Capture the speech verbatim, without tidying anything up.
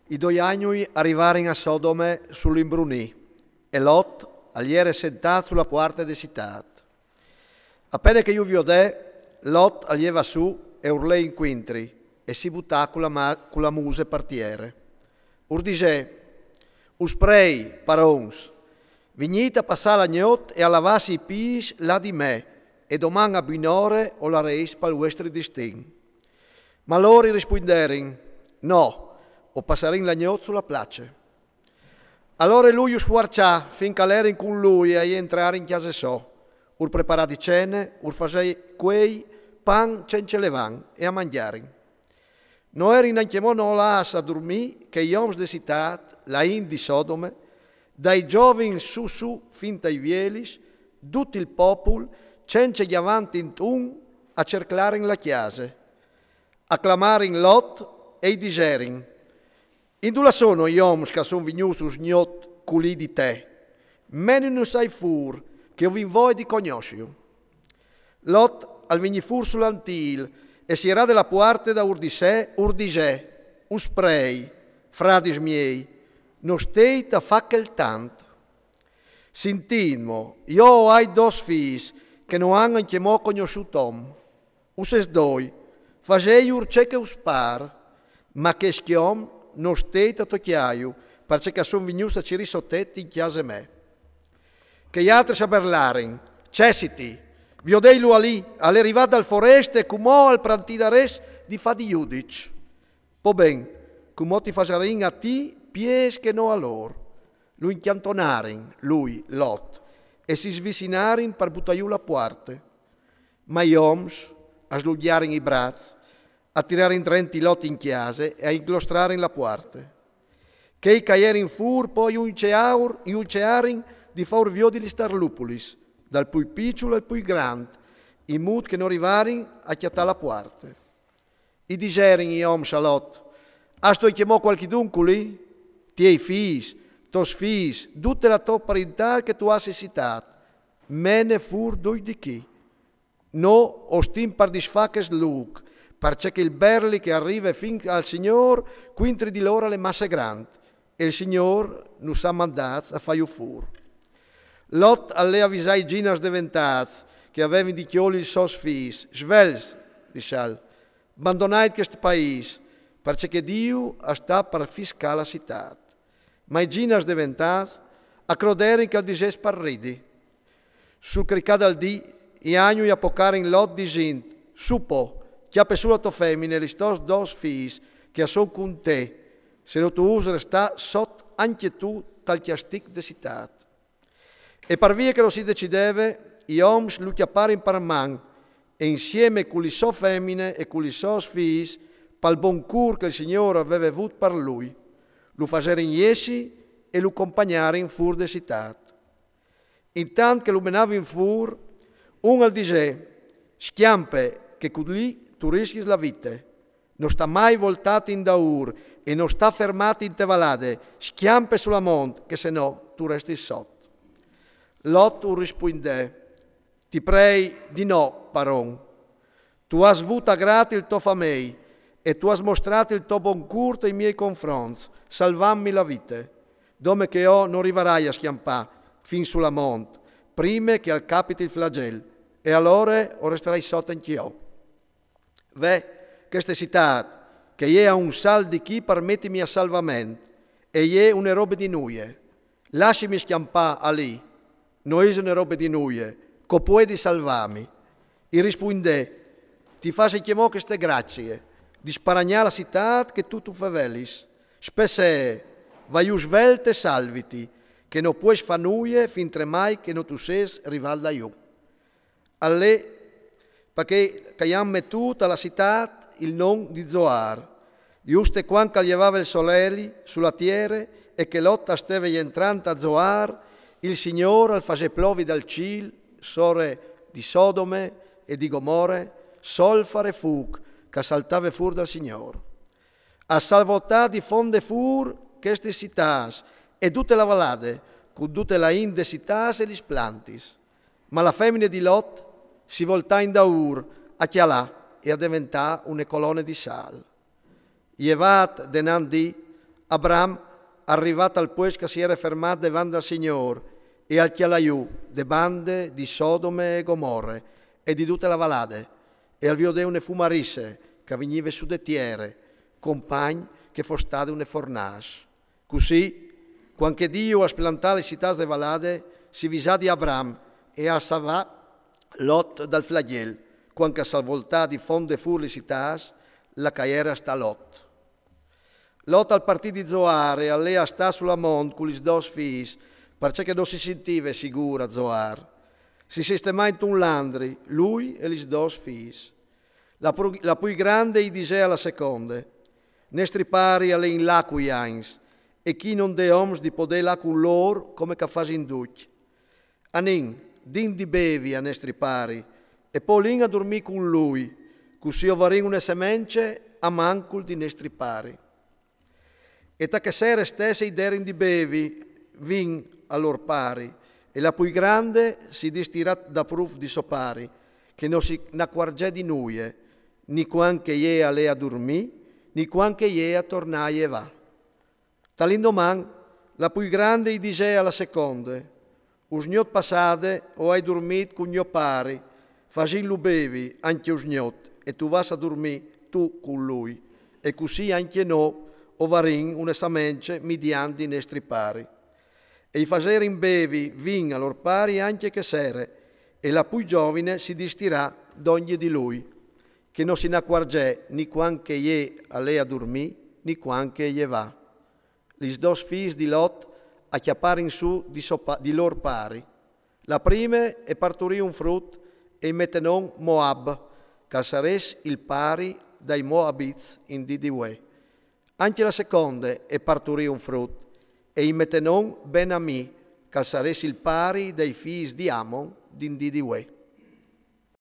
I doi agnui a rivarin a Sodome sul imbrunì, e Lot al jere sentât su la puarte de sitât. A pene che ju viodè, Lot al jevà sù e ur lè incuintri, e si butà cu la, ma- cu la muse par tiere. Ur disè: Us prei, parons, vignît a passâ la gnot e a lavâsi i pîts là di me, e doman a buinore o lareis pal vuestri distin. Ma lôr i rispuinderin: No, o passarìn la gnot su la place. Alore lui us fuarcià fin che a lerin cun lui e a jentrarin in cjase sô. Ur preparà di cene, ur fasè cuei pan cence levan e a mangjarin. No erin ancjemò nolâts a durmî che i oms de sitât, la int di Sodome, dai zovins sù sù fin tai vielis, dut il popul, cence gjavânt intun, a cerclarin la cjase. A clamarin Lot e i diserin: Indulà sono i oms che a son vignûts usgnot culì di te? Meninus ai fûr, che o vin voie di cognossiu. Lot al vignì fûr sul antîl e, sierade la puarte daûr di se, ur disè: Us prei, fradis miei, no steit a fâ chel tant. Sintîtmo, jo o ai dôs fîs che no àn ancjemò cognossût om. Us sês doi, fasêjur ce che us pâr, ma chescj om no steit a tocjâju, parcè che a son vignûts a cirî sotet in cjase mê. Chei altris a berlarin: Cessiti, viodeilu alì, al è rivât dal forest e cumò al prantidarès di fâ di judiç. Po ben, cumò ti fasarìn a ti piês che no a lôr. Lu incjantonarin, lui, Lot, e si svicinarin par butâ jù la puarte. Ma i oms a slungjarin i braçs, a tirarin drenti Lot in cjase e a inclostrarin la puarte. Chei che a jerin fûr po ju inceaur-, ju incearin di fâur viodi lis tarlupulis, dal plui piçul al plui grant, in mût che no rivarin a cjatâ la puarte. I diserin i oms a Lot: Âstu ancjemò cualchidun culì? Tiei fîs, tôs fîs, dute la tô parintât che tu âs in sitât, mene fûr ducj di chi. Nô o stin par disfâ chest lûc, parcè che il berli che al rive fin al Signôr cuintri di lôr al è masse grant, e il Signôr nus à mandâts a fâju fûr. Lot al lè a visâ i zinars deventâts che a vevin di cjoli i sôs fîs: Svelts, dissal, bandonait chest paîs, parcè che Diu al sta par fiscâ la sitât. Ma i zinars deventâts a croderin che al disès par ridi. Sul cricâ dal dì, i agnui a pocarin Lot disint: Sù po, cjape sù la tô femine e lis tôs dôs fîs che a son cun te, se no tu ûs restâ sot ancje tu tal cjastic de sitât. E par vie che no si decideve, i oms lu cjaparin par man, e insiemi cu li sô femine e cu lis sôs fîs, pal bon cûr che il Signôr al veve vût par lui, lu faserin jessi e lu compagnarin fûr de sitât. Intant che lu menavin fûr, un al disè: Scjampe, che culì tu riscjis la vite. No sta mai voltâti indaûr e no sta fermâti inte valade, scjampe sul amont, che se no tu restis sot. Lot ur rispuindè: Ti prei di no, paron. Tu âs vût a grât il to famei e tu âs mostrât il to bon cûr tai miei confronts, salvantmi la vite. Dome che jo no rivarai a scjampâ fin sul amont, prime che al capiti il flagel, e alore o restarai sot ancje jo. Ve, cheste sitât, che e je a un salt di chi par metimi a salvament, e je une robe di nuie. Lassimi scjampâ alì, no ise une robe di nuie, che o puedi salvâmi. I rispuindè: Ti fâs ancjemò cheste gracie, di sparagnâ la sitât che tu tu fevelis. Spessee, va jù svelt e salviti, che no pues fâ nuie fintremai che no tu sês rivât là jù. Al è parcè che a àn metût a la sitât il non di Zoar. Juste cuant che al jevave il soleli su la tiere e che Lot al steve jentrant a Zoar, il Signôr al fasè plovi dal cîl, sore di Sodome e di Gomore, solfar e fûc che al saltave fûr dal Signôr. Al salvotà di fonde fûr chestis sitâts e dute la valade, cun dute la int des sitâts e lis plantis. Ma la femine di Lot si voltà indaûr a cjalâ e a deventà une colone di sâl. Jevât denant di, Abram, al rivât al puest ch'a si jere fermât devant dal Signôr, e al cjalà jù de bande di Sodome e Gomorre e di dute la valade, e al viodè une fumarisse ch'a vignive sù de tiere, compagn che fos stade une fornâs. Cussì, cuant che Diu al splantà lis citâts de valade, si visà di Abram e al savà Lot dal flagjel, cuant ch'a s'al voltà di fondî fûr lis citâts là ch'a jere a stâ Lot. Lot al partì di Zoar e al lè a stâ sul mont cu lis dôs fîs, parcè che no si sintive sigûr a Zoar. Si sistemà intun landri, lui e lis dôs fîs. La, pru- la plui grande i disè a la seconde: Nestri pari al è in là cui agns, e chi no 'nd è oms di podê lâ cun lôr come ch'a fasin ducj. Anìn, din di bevi a nestri pari, e po lin a durmî cun lui, cussì o varìn une semence a mancul di nestri pari. E ta chê sere stesse i derin di bevi vin a lôr pari, e la plui grande si distirà dapruf di so pari, che no si nacuarzè di nuie, ni cuant che jê al è a durmî, ni cuant che jê a tornà a jevâ. Tal indoman, la plui grande i disè a la seconde: Usgnot passade o ai durmît cun gno pari, fasìnlu bevi ancje usgnot, e tu vâs a durmî tu cun lui, e cussì ancje nô o varìn une semence midiant di nestri pari. E i faserin bevi vin a lôr pari ancje chê sere, e la plui zovine si distirà dongje di lui, che no si nacuarzè ni cuant che jê al è a durmî, ni cuant che e jevà. Lis dôs fîs di Lot a cjaparin sù di, so pa- di lôr pari. La prime e parturì un frut e i metè non Moab, ch'al sarès il pari dai Moabits in dì di vuê. Ancje la seconde e parturì un frut e i metè non Ben-Amì, ch'al sarès il pari dai fîs di Amon in dì di vuê.